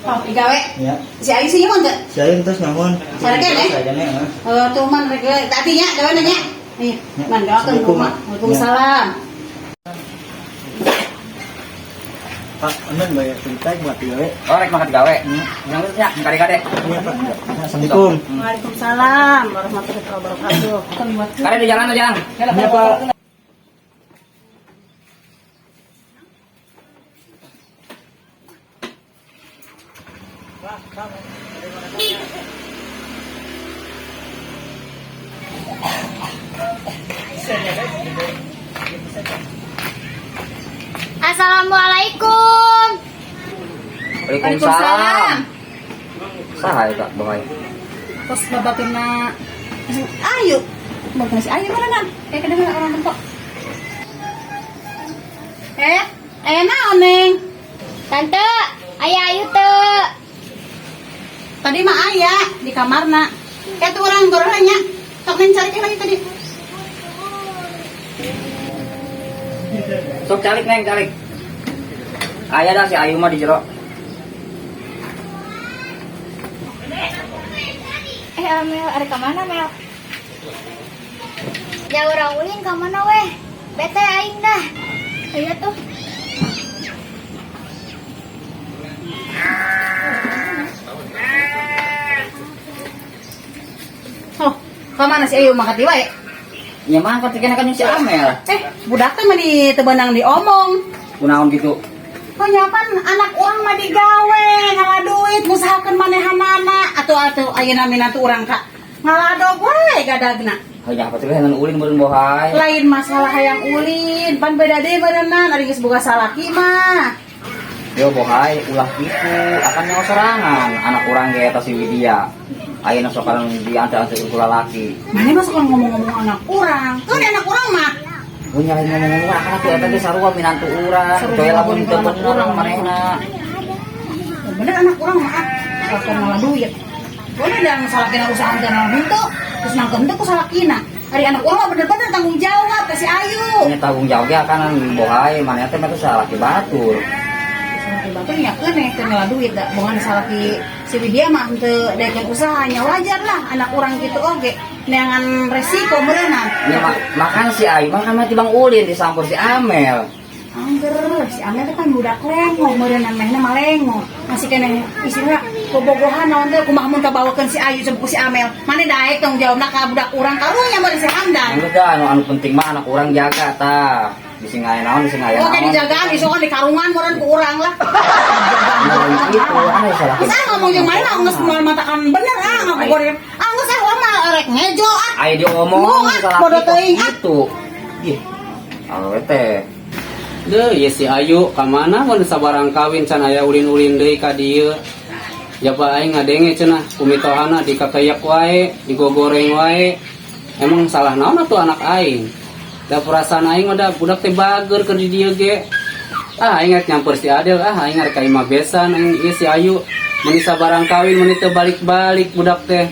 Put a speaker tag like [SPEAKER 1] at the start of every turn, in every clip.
[SPEAKER 1] Oh, digawe.
[SPEAKER 2] Ya.
[SPEAKER 1] Si Ayu sih nyaman teu?
[SPEAKER 2] Si Ayu terus nyaman.
[SPEAKER 1] Sareng eh?
[SPEAKER 2] Sajane, heeh.
[SPEAKER 1] Oh, tuh man rek tadi nya gawe nanya. Nih,
[SPEAKER 2] Ya.
[SPEAKER 1] man doakeun
[SPEAKER 2] Assalamualaikum,
[SPEAKER 1] rumah.
[SPEAKER 2] Mak.
[SPEAKER 1] Waalaikumsalam.
[SPEAKER 2] Pak, aman bayar cerita buat digawe.
[SPEAKER 3] Oh, rek makan gawe. Yang itu nya, kade-kade.
[SPEAKER 2] Iya, Pak. Assalamualaikum.
[SPEAKER 1] Waalaikumsalam warahmatullahi wabarakatuh.
[SPEAKER 3] Kade di jalan aja, Jang.
[SPEAKER 2] Iya, Pak.
[SPEAKER 4] Assalamualaikum.
[SPEAKER 3] Waalaikumsalam. Saha eta, Boy?
[SPEAKER 1] Terus babaturna Ayu. Babaturna si Ayu mana kan? Kayak kedengeran orang tempat. Eh, eh naon Neng?
[SPEAKER 4] Tante, aya Ayu teu.
[SPEAKER 1] Tadi mah aya di kamarna. Kayak tuh orang gorengnya. Sok Neng cari lagi tadi.
[SPEAKER 3] Sok calik, Neng, calik. Aya dah si Ayu mah di jero.
[SPEAKER 4] Eh, Amel, ada ka mana, Mel? Ya urang ulin ka mana weh? Bete aing dah. Ayo tuh.
[SPEAKER 1] Oh, ka mana si Ayu mangkat wae?
[SPEAKER 3] Nya mangkat teh kan si Amel.
[SPEAKER 1] Eh, budak teh mah di teu beunang diomong.
[SPEAKER 3] Kunaon gitu?
[SPEAKER 1] Oh nyapan anak urang mah digawe, ngala duit, ngusahakeun manehanana atuh atuh ayeuna minantu urang ka ngaladog we gadagna.
[SPEAKER 3] Oh, nya apa tuh hayang ulin meureun Bohay.
[SPEAKER 1] Lain masalah hayang ulin, pan beda deui berenang ari geus boga salaki mah.
[SPEAKER 3] Yo Bohay, ulah kitu, akan nyawa sorangan anak urang ge eta si Widya. Ayeuna sok kadang diantar-antar ku lalaki.
[SPEAKER 1] Mana mah sok ngomong-ngomong anak urang. Tuh anak urang mah.
[SPEAKER 3] Mun nyalahin ngomong-ngomong akan atuh eta ge sarua minantu urang.
[SPEAKER 1] Sarua
[SPEAKER 3] Kecuali lamun teu
[SPEAKER 1] anak
[SPEAKER 3] bener
[SPEAKER 1] urang.
[SPEAKER 3] manehna.
[SPEAKER 1] Bener anak urang mah ah, akan ngalah duit. Boleh dah salakina usaha teh naon henteu, terus nangkem teh ku salakina. Ari anak urang mah bener-bener tanggung jawab ka si Ayu.
[SPEAKER 3] Nya tanggung jawab ge akan Bohay, manehna teh mah teh salaki batur.
[SPEAKER 1] Salaki batur nya keuneh teu ngalah duit da bongan salaki si Widya mah henteu daekeun usahanya wajar lah anak urang gitu oge neangan resiko meureunang.
[SPEAKER 3] Nya makan si Ayu mah kan mah tibang ulin disampur si Amel.
[SPEAKER 1] Angger, si Amel teh kan budak lengo, meureunang mehna mah lengo. Masih keneh istilahna bobogohan naon teh kumaha mun kabawakeun si Ayu jeung ku si Amel. Mane daek tanggung jawabna ka budak urang karunya meureun si Hamdan.
[SPEAKER 3] Geus dah anu anu penting mah anak urang jaga tah. Bisi ngaya naon, bisi ngaya
[SPEAKER 1] Oke
[SPEAKER 3] naon.
[SPEAKER 1] dijagaan, besok kan di karungan meureun ku urang lah.
[SPEAKER 3] Nah, gitu, aneh salah.
[SPEAKER 1] Geus ah ngomong jeung mana geus moal matakan bener ah ngagoreng. Ah geus ah urang mah rek ngejo ah.
[SPEAKER 3] Ayo diomong
[SPEAKER 1] Mau, ah,
[SPEAKER 3] salah
[SPEAKER 1] bodoh teuing, ah.
[SPEAKER 3] gitu. Ih. Awewe teh.
[SPEAKER 5] Deh, ye si Ayu ka mana mun sabarang kawin can aya ulin-ulin deui ka dieu. Jaba aing ngadenge cenah kumitohana dikakeyak wae, digogoreng wae. Emang salah naon atuh anak aing? Da perasaan aing mah da budak teh bager keur di dieu ge. Ah aing rek nyamper si Adel, ah aing rek ka imah besan aing ieu si Ayu mun sabarang kawin mun teu balik-balik budak teh.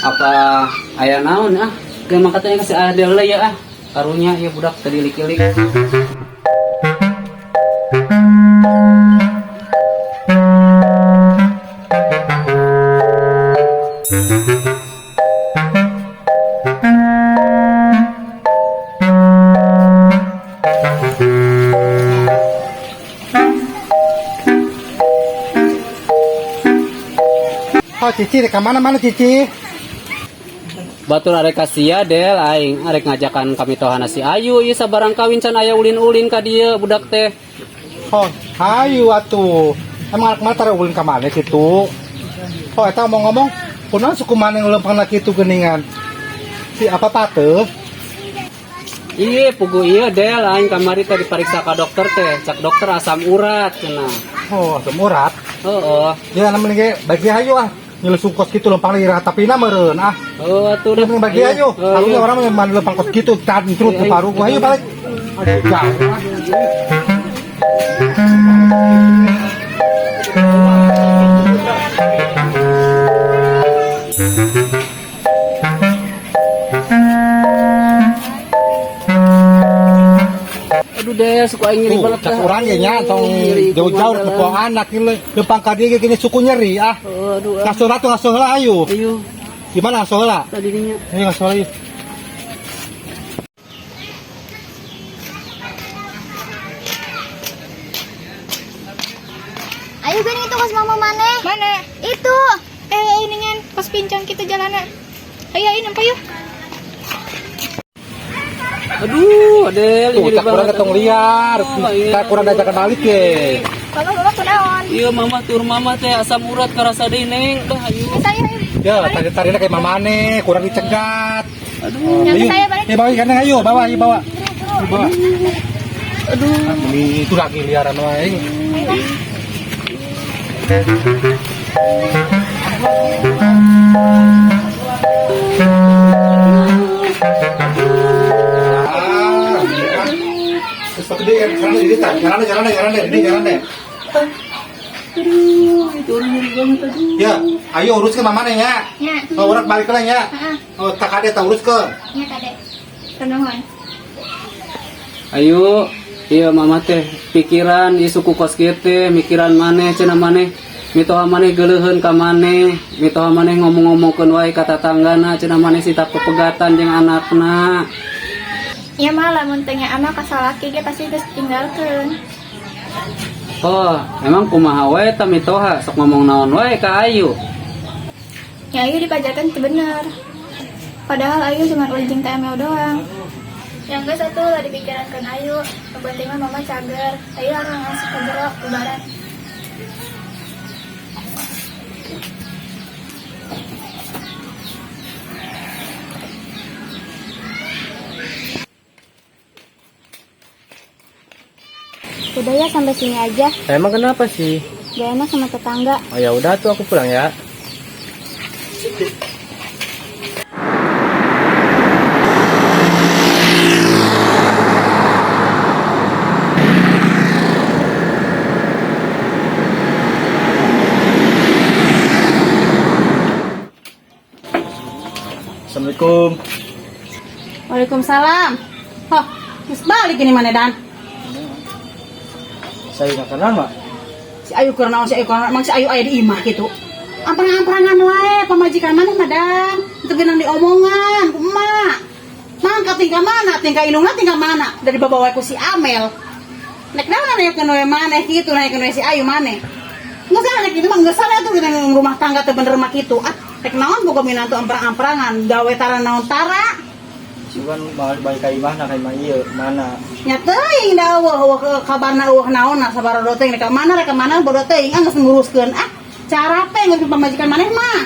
[SPEAKER 5] Apa aya naon ah? Geus mah katanya ka si Adel lah ya ah. Karunya ieu budak teh dilik-ilik.
[SPEAKER 6] Oh Cici, rek mana mana Cici?
[SPEAKER 5] Batur arek ka sia Del aing arek ngajakan kami tohana si Ayu ieu sabarang kawin can aya ulin-ulin ka dieu budak teh.
[SPEAKER 6] Oh, hayu atuh. Emang anak mana taruh ulin ka mana kitu? Oh, eta ngomong-ngomong, kunaon suku mana yang lempang kitu geuningan? Si apa pate?
[SPEAKER 5] Iya, pugu ieu Del aing kamari teh dipariksa ka dokter teh, cak dokter asam urat cenah.
[SPEAKER 6] Oh, asam urat.
[SPEAKER 5] Heeh.
[SPEAKER 6] Ya namanya ge bagi hayu ah. Nyelesung kos kitu lempang lagi ratapina meureun ah.
[SPEAKER 5] Oh, atuh dah.
[SPEAKER 6] Mending bagi hayu.
[SPEAKER 5] Heeh,
[SPEAKER 6] Halunya
[SPEAKER 5] iya.
[SPEAKER 6] orang mah lempang kos kitu tan terus
[SPEAKER 5] Iya,
[SPEAKER 6] ke paru gua hayu balik. Aduh, jauh.
[SPEAKER 5] Aduh Del, suku aing nyeri
[SPEAKER 6] Tuh,
[SPEAKER 5] banget.
[SPEAKER 6] cak urang ge nya tong
[SPEAKER 5] Nyeri
[SPEAKER 6] jauh-jauh
[SPEAKER 5] kumaha
[SPEAKER 6] ke poang anak ini lempang ka dieu ge gini suku nyeri ah.
[SPEAKER 5] Aduh, ah.
[SPEAKER 6] Ngasuh lah tuh ngasuh lah ayo.
[SPEAKER 5] Ayo,
[SPEAKER 6] Gimana ngasuh lah?
[SPEAKER 5] tadi dinya.
[SPEAKER 6] Ayo ngasuh lah yuk.
[SPEAKER 4] Ayo gini itu kos mama mana?
[SPEAKER 7] Mana?
[SPEAKER 4] Itu.
[SPEAKER 7] Eh, ini kan pas pincang kita jalannya. Ayo, ayo nampak yuk.
[SPEAKER 5] Aduh, Adel,
[SPEAKER 6] Tuh,
[SPEAKER 5] nyeri
[SPEAKER 6] cak urang
[SPEAKER 5] banget.
[SPEAKER 6] ge tong liar.
[SPEAKER 5] Aduh, iya.
[SPEAKER 6] Cak urang diajakan balik ge.
[SPEAKER 7] Bapak, bapak kunaon?
[SPEAKER 5] Iya, mama tur mama teh asam urat karasa deui, Neng. Dah, ayo.
[SPEAKER 7] Saya, ayo.
[SPEAKER 6] Ya, tadi tadi kayak mamane, kurang dicegat.
[SPEAKER 5] Aduh.
[SPEAKER 7] Nyampe
[SPEAKER 6] Ayo.
[SPEAKER 7] saya balik.
[SPEAKER 6] Ya bawa ikannya ayo, bawa, ayo bawa. Ayo, bawa. Aduh. Ini itu lagi liaran wae. Ah, seperti dia, jalan deh, jalan deh, jalan deh, jalan deh, ini jalan deh.
[SPEAKER 5] Aduh, itu orang nyeri banget, aduh.
[SPEAKER 6] Ya, ayo urus ke mamane ya.
[SPEAKER 7] Ya,
[SPEAKER 6] Oh, urang balik lah ya.
[SPEAKER 7] Heeh.
[SPEAKER 6] Oh, tak ada tak urus ke.
[SPEAKER 7] ya kade. Kenuhun.
[SPEAKER 5] Ayo, iya mama teh pikiran ieu suku kos kieu teh mikiran maneh cenah maneh mitoha maneh geuleuheun ka maneh mitoha maneh ngomong-ngomongkeun wae ka tatanggana cenah maneh sita pepegatan jeung anakna.
[SPEAKER 7] Ya malah mun teu nya anak ka salaki ge pasti geus tinggalkeun.
[SPEAKER 5] Oh, emang kumaha wae ta mitoha sok ngomong naon wae ka Ayu.
[SPEAKER 7] Ya Ayu dipajarkan itu bener. Padahal Ayu cuma ulin jeung TML doang. Yang geus atuh lah dipikirankeun Ayu. Nu penting mah mama cager. Ayu harus ngasih ke jero lebaran.
[SPEAKER 4] Udah ya sampai sini aja.
[SPEAKER 2] Emang kenapa sih?
[SPEAKER 4] Gak enak sama tetangga.
[SPEAKER 2] Oh ya udah tuh aku pulang ya. Assalamualaikum.
[SPEAKER 1] Waalaikumsalam. Oh, terus balik ini mana dan?
[SPEAKER 2] Saya nggak kenal mak.
[SPEAKER 1] Si Ayu keur naon si Ayu keur naon, emang si Ayu aya di imah gitu. Amprang-amprangan wae pamajikan maneh madam. Teu geunang diomongan ku emak. Mangka tingkah mana, tingkah indungna tingkah mana? Dari babawa ku si Amel. Nek naon naikeun we maneh kitu, naikeun we si Ayu maneh. Geus lah nek kitu mah geus salah tuh kita rumah tangga teu bener mah kitu. Ah, rek naon boga minantu amprang-amprangan, gawe tara naon tara.
[SPEAKER 2] Cuman balik balik ka imah nah ka imah ieu mana?
[SPEAKER 1] Nya teuing da eueuh eueuh kabarna eueuh naonna sabarodo teuing rek ka mana rek ka mana bodo teuing ah geus nguruskeun ah. Cara teh geus pamajikan maneh mah.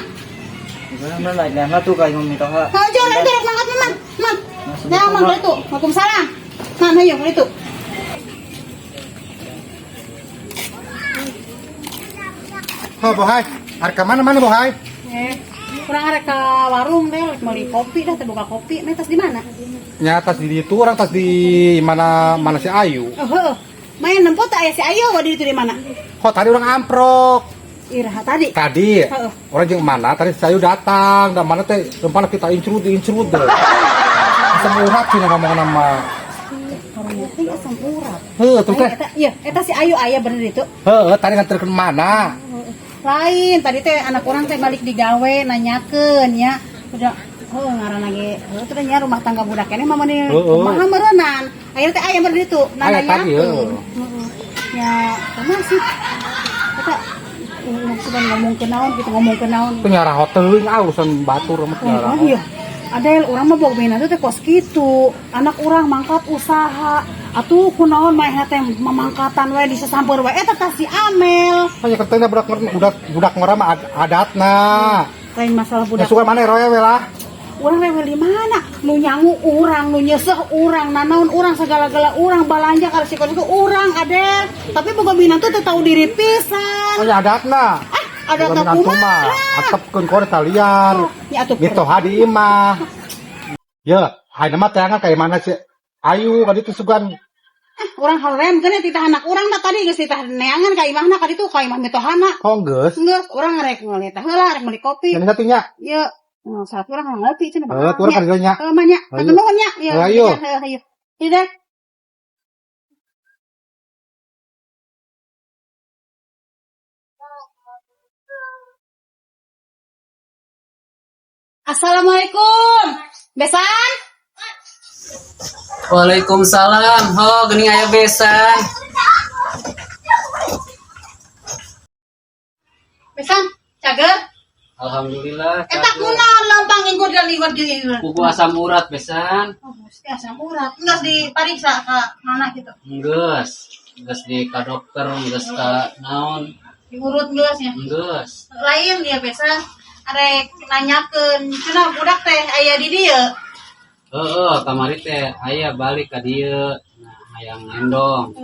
[SPEAKER 2] Gimana mana naik naik tuh ka imah mitoha.
[SPEAKER 1] Hajo rek rek mangkat man. Man. Ya man itu. Waalaikumsalam. Man hayo itu.
[SPEAKER 6] Oh, Bohai. Arek ka mana mana Bohai?
[SPEAKER 1] Eh, kurang arek ka warung deh, rek meuli kopi dah teh boga kopi. Nah, tas di mana?
[SPEAKER 6] Nya tas di itu orang tas di mana mana si Ayu.
[SPEAKER 1] Oh, heuh. Main nempo teh aya si Ayu wa di itu di mana?
[SPEAKER 6] Kok tadi orang amprok.
[SPEAKER 1] Iraha tadi.
[SPEAKER 6] Tadi
[SPEAKER 1] Heeh.
[SPEAKER 6] orang jeung mana tadi si Ayu datang dan mana teh rempana kita incrut incrut deh. Asam urat sih ngomong nama.
[SPEAKER 1] Karunya teh asam urat.
[SPEAKER 6] Heuh, terus teh.
[SPEAKER 1] Eta, iya, eta si Ayu aya bener itu.
[SPEAKER 6] Heuh, tadi nganterkeun mana?
[SPEAKER 1] Lain, tadi teh anak orang teh balik digawe nanyakeun ya. Udah oh ngaranna ge heuh teh nya rumah tangga budak keneh mah meni
[SPEAKER 6] Heeh.
[SPEAKER 1] kumaha meureunnan. Ayeuna teh aya bener itu
[SPEAKER 6] Aya tadi,
[SPEAKER 1] nanyakeun.
[SPEAKER 6] heuh.
[SPEAKER 1] Heeh. Ya, kumaha sih? Eta maksudnya ngomong ke naon gitu ngomong ke naon.
[SPEAKER 6] Penyara hotel ah urusan batur sama penyara.
[SPEAKER 1] Oh, iya. Adel, urang mah boga minantu teh kos kitu. Anak urang mangkat usaha. Atuh kunaon manehna teh mamangkatan we disasamper we eta tah si Amel.
[SPEAKER 6] Hanya katanya budak budak budak ngora mah adatna.
[SPEAKER 1] Lain masalah
[SPEAKER 6] Ya
[SPEAKER 1] budak.
[SPEAKER 6] suka mana roya we lah.
[SPEAKER 1] Urang rewel di mana? Nu nyangu urang, nu nyeseh urang, nanaon urang segala-gala urang balanja ka resiko itu urang Adel. Tapi boga minantu teh tahu diri pisan.
[SPEAKER 6] Oh ya adatna.
[SPEAKER 1] Ah, adatna
[SPEAKER 6] Boga minantu mah
[SPEAKER 1] kumaha?
[SPEAKER 6] atepkeun kore talian.
[SPEAKER 1] Ya atuh.
[SPEAKER 6] Mitoha di imah. Ya, ayeuna mah teangan kayak mana sih? Ayu ka ditu sugan.
[SPEAKER 1] Ah, urang harem keun titah anak urang da tadi geus titah neangan ka imahna ka ditu ka imah mitohana.
[SPEAKER 6] Kok geus?
[SPEAKER 1] Geus urang rek ngeliat heula rek meuli kopi.
[SPEAKER 6] Yang satunya.
[SPEAKER 1] Ye, nah, saat urang ngopi cenah.
[SPEAKER 6] Heuh, turun ka dieu nya.
[SPEAKER 1] Heuh mah nya.
[SPEAKER 6] Ayo.
[SPEAKER 1] Hatur nuhun nya. Ieu.
[SPEAKER 6] Ayo.
[SPEAKER 1] Heuh, ayo. Ieu deh. Assalamualaikum. Besan?
[SPEAKER 5] Waalaikumsalam. Oh, geuning aya besan.
[SPEAKER 1] Besan, cager.
[SPEAKER 5] Alhamdulillah.
[SPEAKER 1] Eta
[SPEAKER 5] Cager.
[SPEAKER 1] kunaon lempang ingkur dan liwat gini.
[SPEAKER 5] Kuku asam urat besan.
[SPEAKER 1] Oh, mesti asam urat. Enggak dipariksa ke mana gitu.
[SPEAKER 5] Enggeus. Geus di ka dokter, geus ka naon,
[SPEAKER 1] Diurut geus nya.
[SPEAKER 5] enggeus.
[SPEAKER 1] Lain ya besan. Arek nanyakeun cenah budak teh aya di dieu.
[SPEAKER 5] Heeh, kamari teh aya balik ka dieu. Nah, hayang ngendong.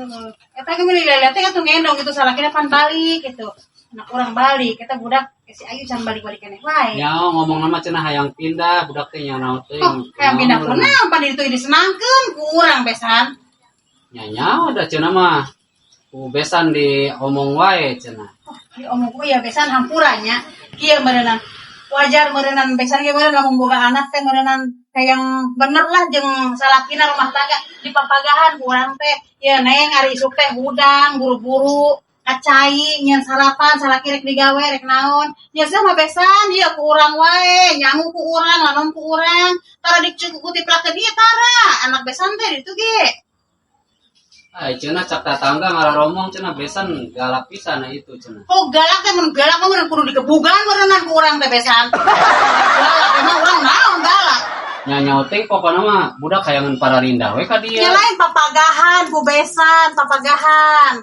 [SPEAKER 1] Eta ge meuli lihat teh atuh ngendong gitu salakina pan balik gitu. Anak urang balik, eta budak si Ayu can balik-balik keneh wae.
[SPEAKER 5] Nya ngomong nama cenah hayang pindah, budak teh nya naon teh.
[SPEAKER 1] Oh, hayang pindah kunaon pan ditu disenangkeun ku urang besan.
[SPEAKER 5] Nya nyaho da cenah mah. Ku besan diomong wae cenah.
[SPEAKER 1] Oh, diomong ku ya besan hampura nya. Kieu meureunnan wajar meureunnan besan ge meureun lamun boga anak teh meureunnan hayang bener lah jeung salakina rumah tangga dipapagahan ku urang teh. Ya neng ari isuk teh hudang buru-buru kacai nyeun sarapan salaki rek digawe rek naon nya mah besan ieu ku urang wae nyangu ku urang lanon ku urang tara dikutiprakeun ieu tara anak besan teh ditu ge.
[SPEAKER 5] Ai cenah cak tatangga ngararomong cenah besan galak pisan nah itu cenah.
[SPEAKER 1] Oh galak teh mun galak mah mun kudu dikebugan meureunnan ku urang teh besan. Galak emang urang naon galak.
[SPEAKER 5] Nya nyaho teh pokona mah budak hayangan pararindah we ka
[SPEAKER 1] Nya
[SPEAKER 5] dieu.
[SPEAKER 1] Lain papagahan ku besan, papagahan.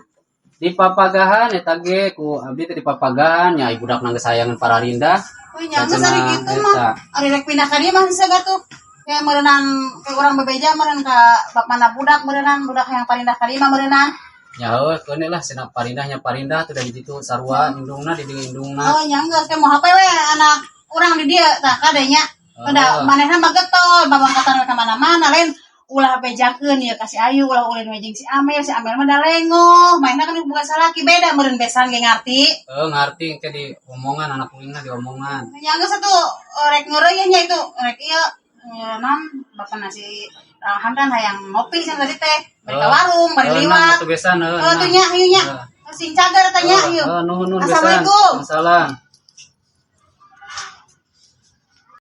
[SPEAKER 5] Di papagahan eta ge ku abdi teh di papagahan nya ai budak geus hayangan pararindah.
[SPEAKER 1] Oh nya geus ari kitu mah. Ari rek pindah ka dieu mah hese tuh. Kayak meureunan ke urang bebeja meureun ka bapana budak meureunnan budak yang parindah ka dieu mah meureunnan.
[SPEAKER 5] Ya heuh keun lah cenah parindahnya parindah tuh dari ditu sarua indungna di dieu indungna.
[SPEAKER 1] Oh nya geus ke moal HP we anak urang di dieu tah kadenya. Udah manehna mah getol babangkatan we ka mana-mana lain ulah bejakeun ieu ka si Ayu ulah ulin we jeung si Amel mah da lengoh manehna kan bukan salaki beda meureun besan ge ngarti.
[SPEAKER 5] Heuh ngarti engke di omongan anak kuingna di omongan.
[SPEAKER 1] Nya geus atuh rek ngeureuyeuh nya itu rek ieu non bapana si Raham kan hayang ngopi cenah tadi teh bari ka warung bari liwat.
[SPEAKER 5] Atuh besan heuh.
[SPEAKER 1] Heuh tuh nya ieu nya. Sing cager tanya ieu.
[SPEAKER 5] Heuh nuhun nuhun besan.
[SPEAKER 1] Assalamualaikum.
[SPEAKER 5] Salam.